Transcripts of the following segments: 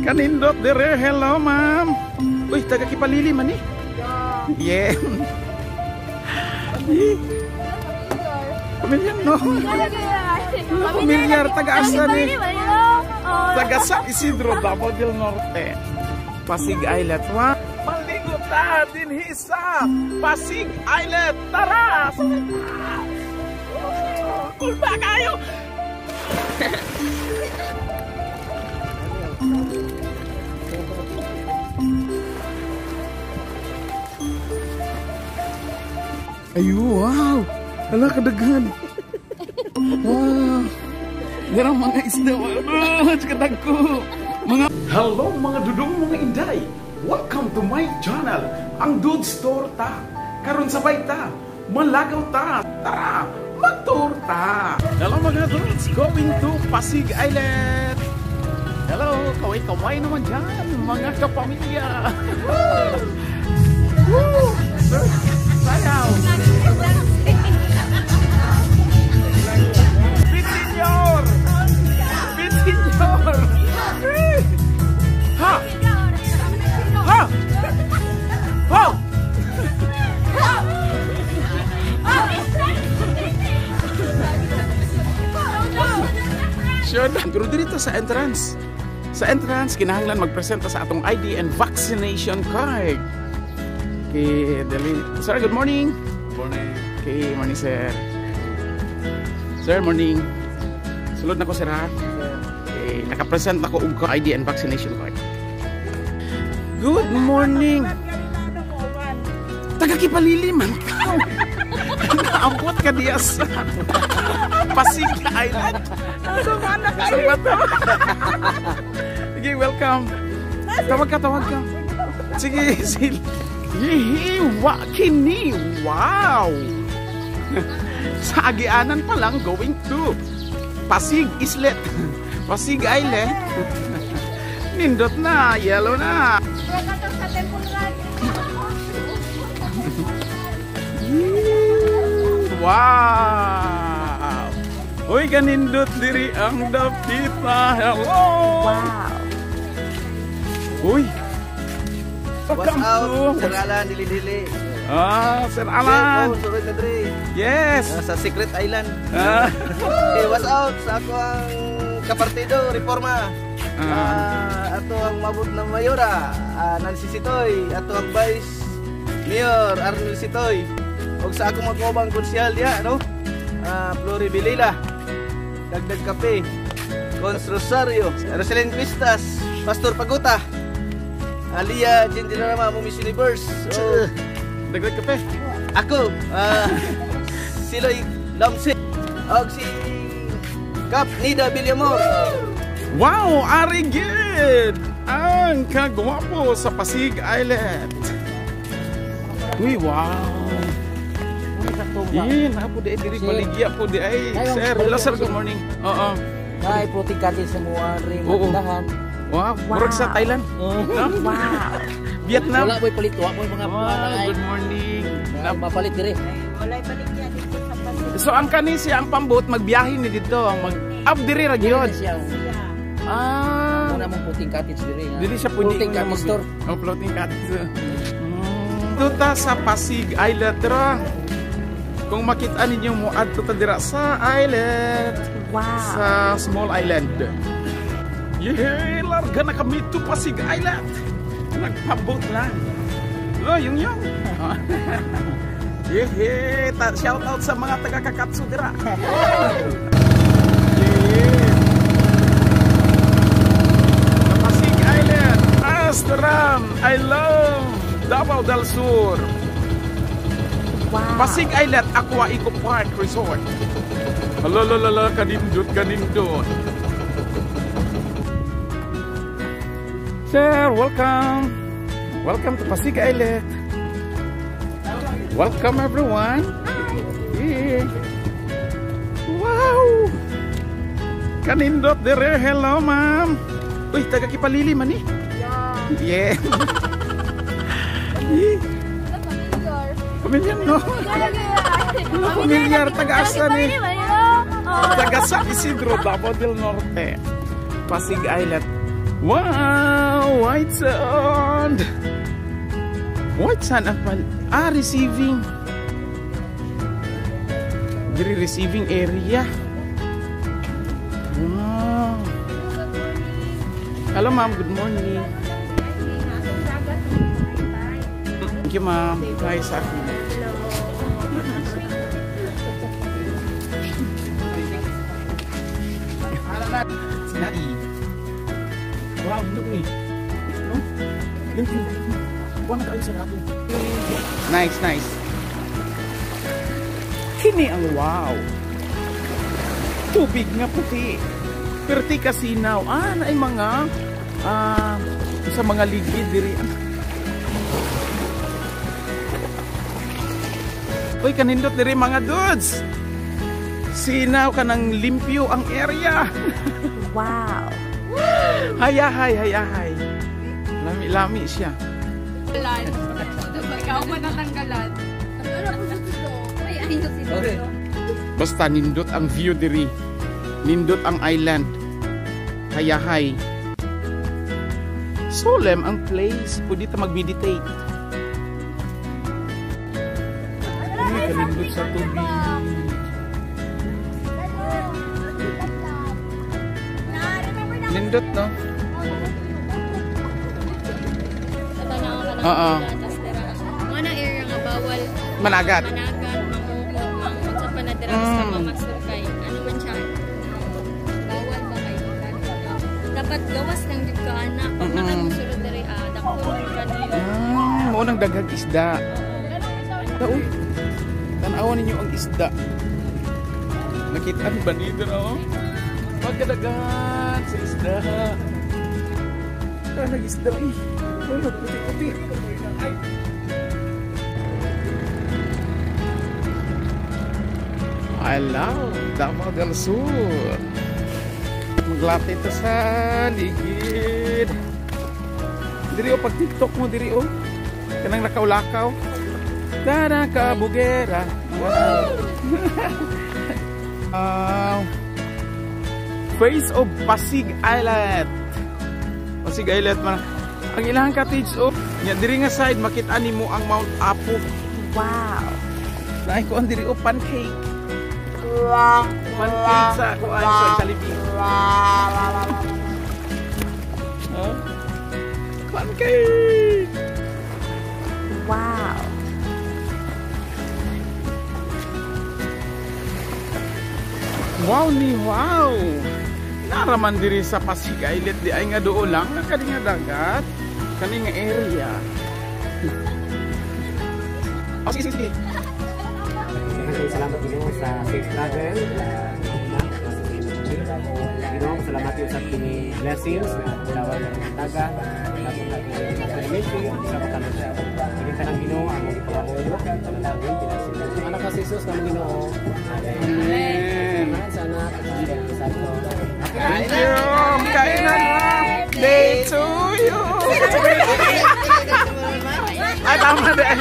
Kanindot dire. Hello, ma'am. Uy, taga Kipalili man eh. Yeah. Pamilyar, no? Pamilyar, taga-asa ni. Taga San Isidro, Davao del Norte. Pasig Islet. Wow. Maligo ta dinhi sa Pasig Islet. Tara! Kulba kayo! Ayo, wow! Hala, kadaghan! Wow! Garang mga isda! Oh, kadagko! Mga... Hello mga dudong mga inday! Welcome to my channel! Ang Dudes Tour ta! Karon sabay ta! Malagaw ta! Tara! Magtour ta! Hello mga dudes! Going to Pasig Islet! Hello! Kaway-kaway naman dyan! Mga kapamilya! Woo! Sir! Sayaw! Pitsinyor! Pitsinyor! Ha! Ha! Ha! Sure, pero dito sa entrance. Sa entrance, kinahanglan magpresenta sa atong ID and vaccination card. Okay, dali. Sir, good morning. Good morning. Okay, morning, sir. Sir, morning. Sulod na ko, sir, ha? Okay, nakapresent ako og ID and vaccination card. Good morning. Taga Kipalili man ka. Naabot ka diya sa Pasig Island. Sige, welcome. Tawag ka, tawag ka. Sige, sige. Yehe, wa kini. Wow. Sa agianan pa lang going to Pasig Islet. Pasig Island. Nindot na, yellow na. Wow! Uy, ganindot diri ang dapita. Hello! Wow! Uy! What's out, Sir Alan, dili-dili. Ah, Sir Alan! Yes! Sa Secret Island. Hey, what's out sa ako ang kapartido, Reforma. Ato ang mabot na mayora, Nancy Sitoy. Ato ang Vice Mayor, Arnel Sitoy. Og sa akong magubang konsyal diha, no? Flori Bilila, Dagdag Kape, Cons Rosario, Roselyn Cristas, Pastor Paguta, Alia Jindirama, Miss Universe. So, Dagdag Kape. Ako, Siloy Lamsi, og si Kap Nida Villamor. Wow, ari gid ang kagwapo sa Pasig Islet. Uy, wow. Ih, na po di diri baligya po di ay. Sir, hello sir, good morning. Oo. Ay, floating cottage sa mga ring tindahan. Wow, murag sa Thailand. No? Wow. Vietnam. Wala boy palit, wa boy mga Wow, good morning. Mapalit diri. Walay baligya dito sa Pasig. So ang kani siya ang pambot magbiyahe ni dito, mag up diri ra gyud. Ah, muna mong floating cottage diri. Dili siya pwede floating cottage store. Oh, floating cottage. Tuta sa Pasig Islet ra. Kung makita ninyo mo adto ta dira sa islet. Wow. Sa small island. Yehey, larga na kami to Pasig Islet. Nagpabot lang. Oh, yung yung. Yehey, shout out sa mga taga Kakatsu dira. Yehey. Sa Pasig Islet. Astram, I love Davao del Sur. Wow. Pasig Islet Aqua Eco Park Resort. Hala, la, la, la, kanindot, kanindot. Sir, welcome. Welcome to Pasig Islet. Welcome everyone. Yeah. Wow. Kanindot dire. Hello, ma'am. Uy, taga Kipalili man eh. Yeah. Pamilyar, no? Pamilyar, taga-asa ni. Taga San Isidro, Davao del Norte. Pasig Islet. Wow! White sand! White sand ang pal... Ah, receiving. Diri receiving area. Wow! Hello, ma'am. Good morning. Thank you, ma'am. Hi sa akin. Sinai. Wow, look eh. No? Thank you. Buwan na kayo sa rato. Nice, nice. Kini ang wow. Tubig nga puti. Perti kasinaw. Ah, naay mga sa mga ligid diri. Uy, kanindot diri mga dudes. Sinaw ka ng limpyo ang area. Wow. Hayahay, hayahay. Lami-lami siya. Ikaw matatanggalan. Basta nindot ang view diri. Nindot ang island. Hayahay. Solemn ang place. Pwede ta mag-meditate. Uy, kanindot sa tubig. Nindot, no? Oo. Mga na area nga bawal Managat. Managat, mamukot, mamukot sa panadara sa mamasurkay. Ano man siya? Bawal ba kayo? Dapat gawas lang dito ka, anak. Pag nakamusulod na rin, dakon ka niyo. Mao nang daghang isda. Uy, tanawan ninyo ang isda. Nakita ba nito, no? Pagkadagan sa isda. Nag-isda, eh. Oh, puti-puti. I love Davao del Sur. Maglate ito sa ligid. Diri o, pag TikTok mo diri o. Kanang lakaw-lakaw. Tara ka bugera. Wow. Face of Pasig Island. Pasig Island man. Ang ilang cottage oh. Nya diri nga side makita nimo ang Mount Apo. Wow. Naay kuan diri oh, pancake. Pancake sa kuan sa Jollibee. Oh. Pancake. Wow. Wow ni wow. Naraman diri sa Pasig Island di ay nga duol lang nga kani nga dagat, kani nga area. Oh, sige, sige, sige. Salamat Ginoo sa safe travel. Ginoo, salamat yun sa kini blessings na dalawa ng taga sa matanong siya. Sige tanang Ginoo ang mong ipangamuyo, panalangin, pinagsilang. Anak ka si Jesus ng Ginoo. Amen. Sana Santo. Thank you. Kainan day to you. Ay, tama din.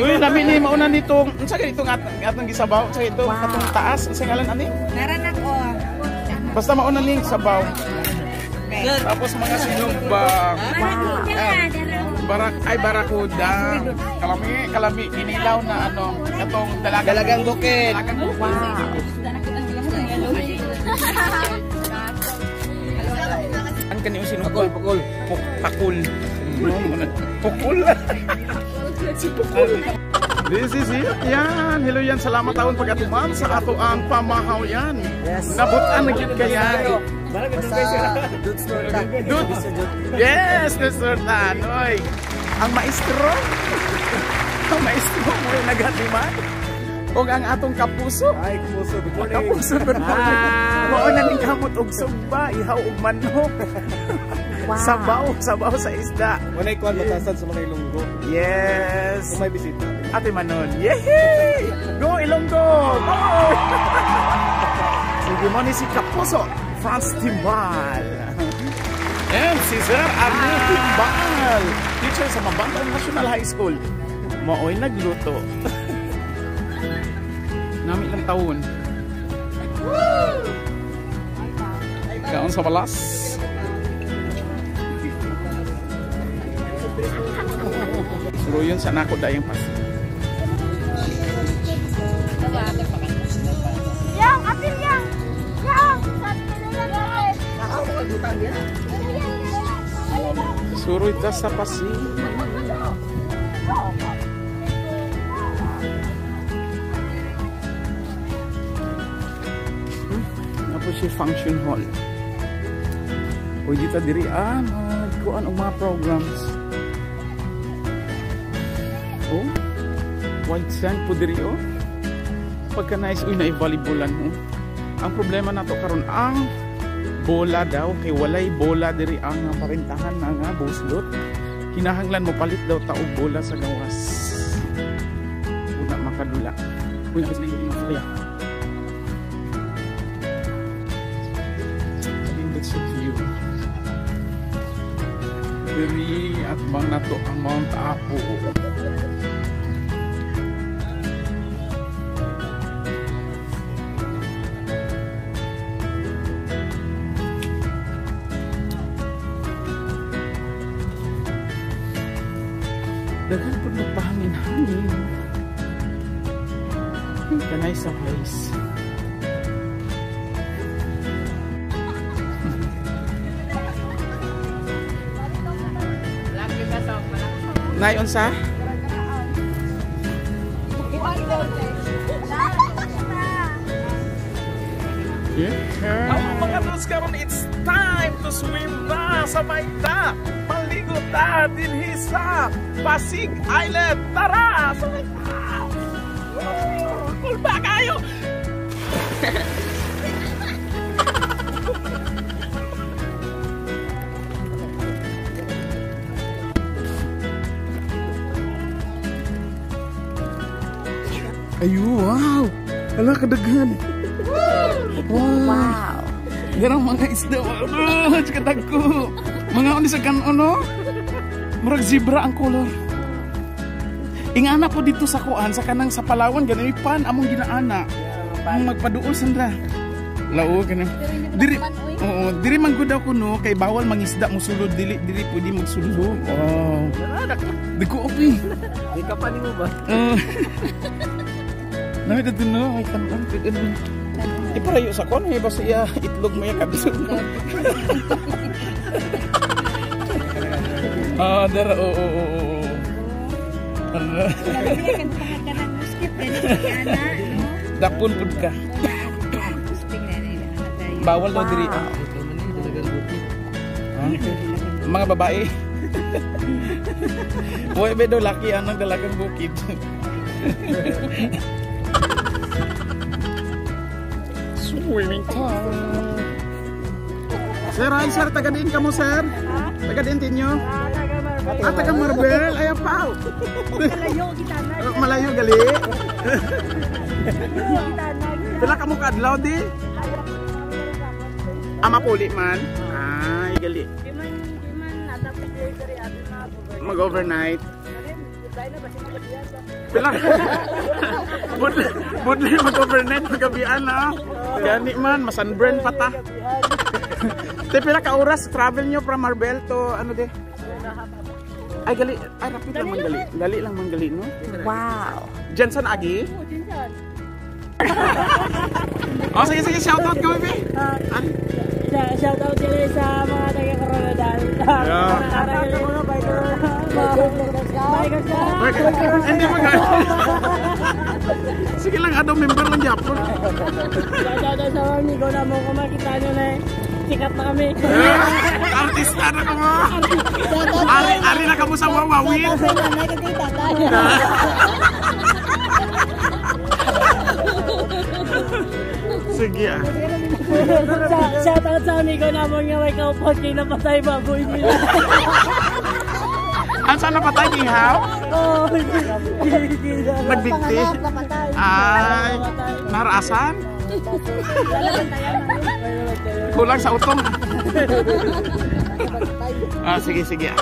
Uy, nami ni mauna nitong unsa kay itong atong gisabaw, unsa ito atong taas, unsa ngalan ani? Naranak o. Basta mauna ning sabaw. Tapos mga sinugba. Barak ay barakuda. Kalami, kalami inilaw na ano, katong dalagang Dalagang bukid. Dalagang bukid. Ang kaniyong sinugba? Pakul, pakul. Pukul. Si Pukul. This is it. Yan. Hello yan. Salamat taon pag-atuman sa ato ang pamahaw yan. Yes. Nabutan na gyud kaya. Basta Dudes Torta. Dudes. Yes, Dudes Torta. Noy. Ang maestro. Ang maestro mo yung naghatiman. O ang atong kapuso. Ay, kapuso. Good morning. Kapuso, good morning. Mao na ning kamot og sugba, ihaw og manok. Wow. Sabaw, sabaw sa isda. Walay kuan matasan sa mga Ilonggo. Yes. Kung may bisita. Ate Manon. Yehey! Go Ilonggo! Go! Sige mo ni si Kapuso, Franz Timbal. And si Sir Arnel Timbal, teacher sa Mabantang National High School. Maoy nagluto. Nami ilang taon. Kaon sa balas. Suruyon sa nako dayang Pasig. Yang, apil yang. Yang. Suroy ta sa Pasig. Napo siya function hall. Pwede ta diri magkuan og mga programs. Oh, white sand po diri oh. Pagka nice, uy, na-volleyballan oh. Ang problema nato karon ang bola daw kay walay bola diri ang parentahan na nga buslot. Kinahanglan mo palit daw ta og bola sa gawas. Una makadula. Uy, kasi kaya. That's a view. Diri at bang nato ang Mount Apo. Daghan pud magpahangin-hangin. Kanay sa place. Nay, unsa? Yeah. Ang mga dos karon, it's time to swim na sa Maita. Maligo ta dinhi sa Pasig Island. Tara sa Maita. Kulba kayo. Ayo, wow. Ala kadaghan. Wow. Wow. Garang mga isda. Oh, kadagko. Mga uni sa kanon no? Murag zebra ang color. Ingana po dito sa kuan sa kanang sa Palawan ganun pan among ginaana. Ang magpaduol sandra. Lao ganun. Diri oo, diri man gud ako no kay bawal mangisda mosulod dili diri pwede magsulod. Oh. Di ko opi. Di ka pa nimo ba? Nami dito no, may kanon. Iparayo sa kon, may basta iya itlog mo iya kabisod. Ah, dara oo. Dakpon pud ka. Bawal daw diri. Mga babae. Boy, bedo laki anang dalagang bukid. Swimming time. Sir, hi sir, taga diin ka mo sir? Taga diin tinyo? Ah, taga Marbel. Ay, pao. Malayo kita na. Malayo gali. Pila ka mo kaadlaw di? Ama puli man. Ay, gali. Mag-overnight. Pila. Budli mag-overnight magabian na. Gani man, masunburn pa ta. Te pila ka oras travel nyo from Marbel to ano de? Ay gali, ay rapid lang man gali. Dali lang man gali no. Wow. Jensen agi? Oh, sige sige, shout out kami be. Shout out sila sa mga taga Coronadal. Shout out sa mga biker. Bikers ka. Hindi mo Sige lang, adaw member lang yapon. Shout out sa mga amigo na mo kung makita nyo na eh. Sikat na kami. Artista na kamo. Ari na kamo sa Wawawin. Shout out sa nanay kay tatay. Sige ah. Shout out sa amigo namon nga may kaupod kay napatay baboy nila. Ang saan napatay, Ihaw? Oo. Nagbigti? Ay, naraasan? Kulang sa utong. Ah, sige, sige.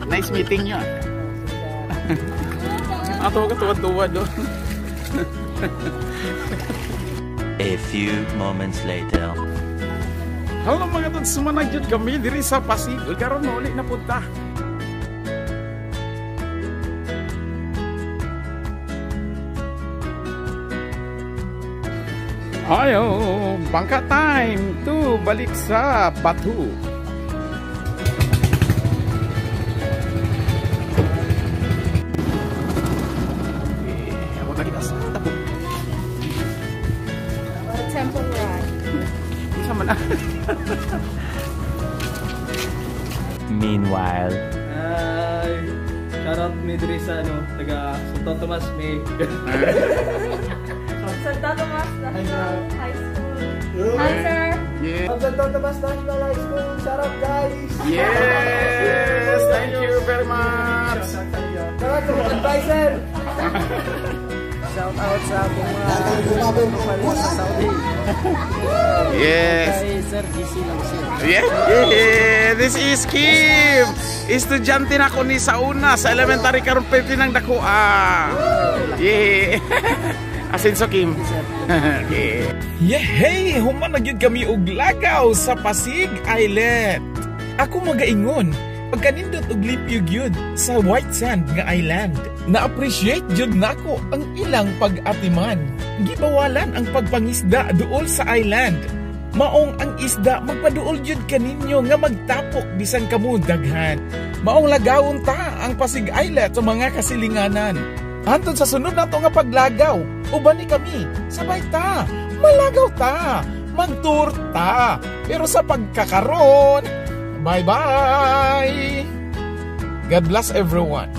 Nice meeting nyo. Ato ka tuwad-tuwad doon. A few moments later. Hello mga tod, sumanag jud kami diri sa Pasig. Karon mo ulit na punta. Ayo, bangka time to balik sa Batu. Eh, ako na kita sa tapo. Temple run. Isa man ah. Meanwhile. Ay, shoutout mi diri sa ano, taga Santo Tomas may. Santo Tomas National High School. Hi, sir. Yeah. Santo Tomas National High School. Shoutout, guys. Yes, thank you very much. Shoutout sa mga advisor. Shout out sa akong mga kapalit sa Saudi. Yes. Kay Sir GC lang sir. Yeah, this is Kim. Estudyante na ako ni sa una sa elementary karon pwede nang dako ah. Yeah. Asenso, Kim. Yeah. Yeah, hey, human na gyud kami og lagaw sa Pasig Islet. Ako magaingon, pagkanindot og limpyo gyud sa White Sand nga island. Na-appreciate jud nako ang ilang pag-atiman. Gibawalan ang pagpangisda duol sa island. Maong ang isda magpaduol jud kaninyo nga magtapok bisan kamo daghan. Maong lagawon ta ang Pasig Islet sa mga kasilinganan. Hantod sa sunod nato nga paglagaw, uban ni kami, sabay ta, malagaw ta, magtour ta. Pero sa pagkakaron, bye-bye! God bless everyone.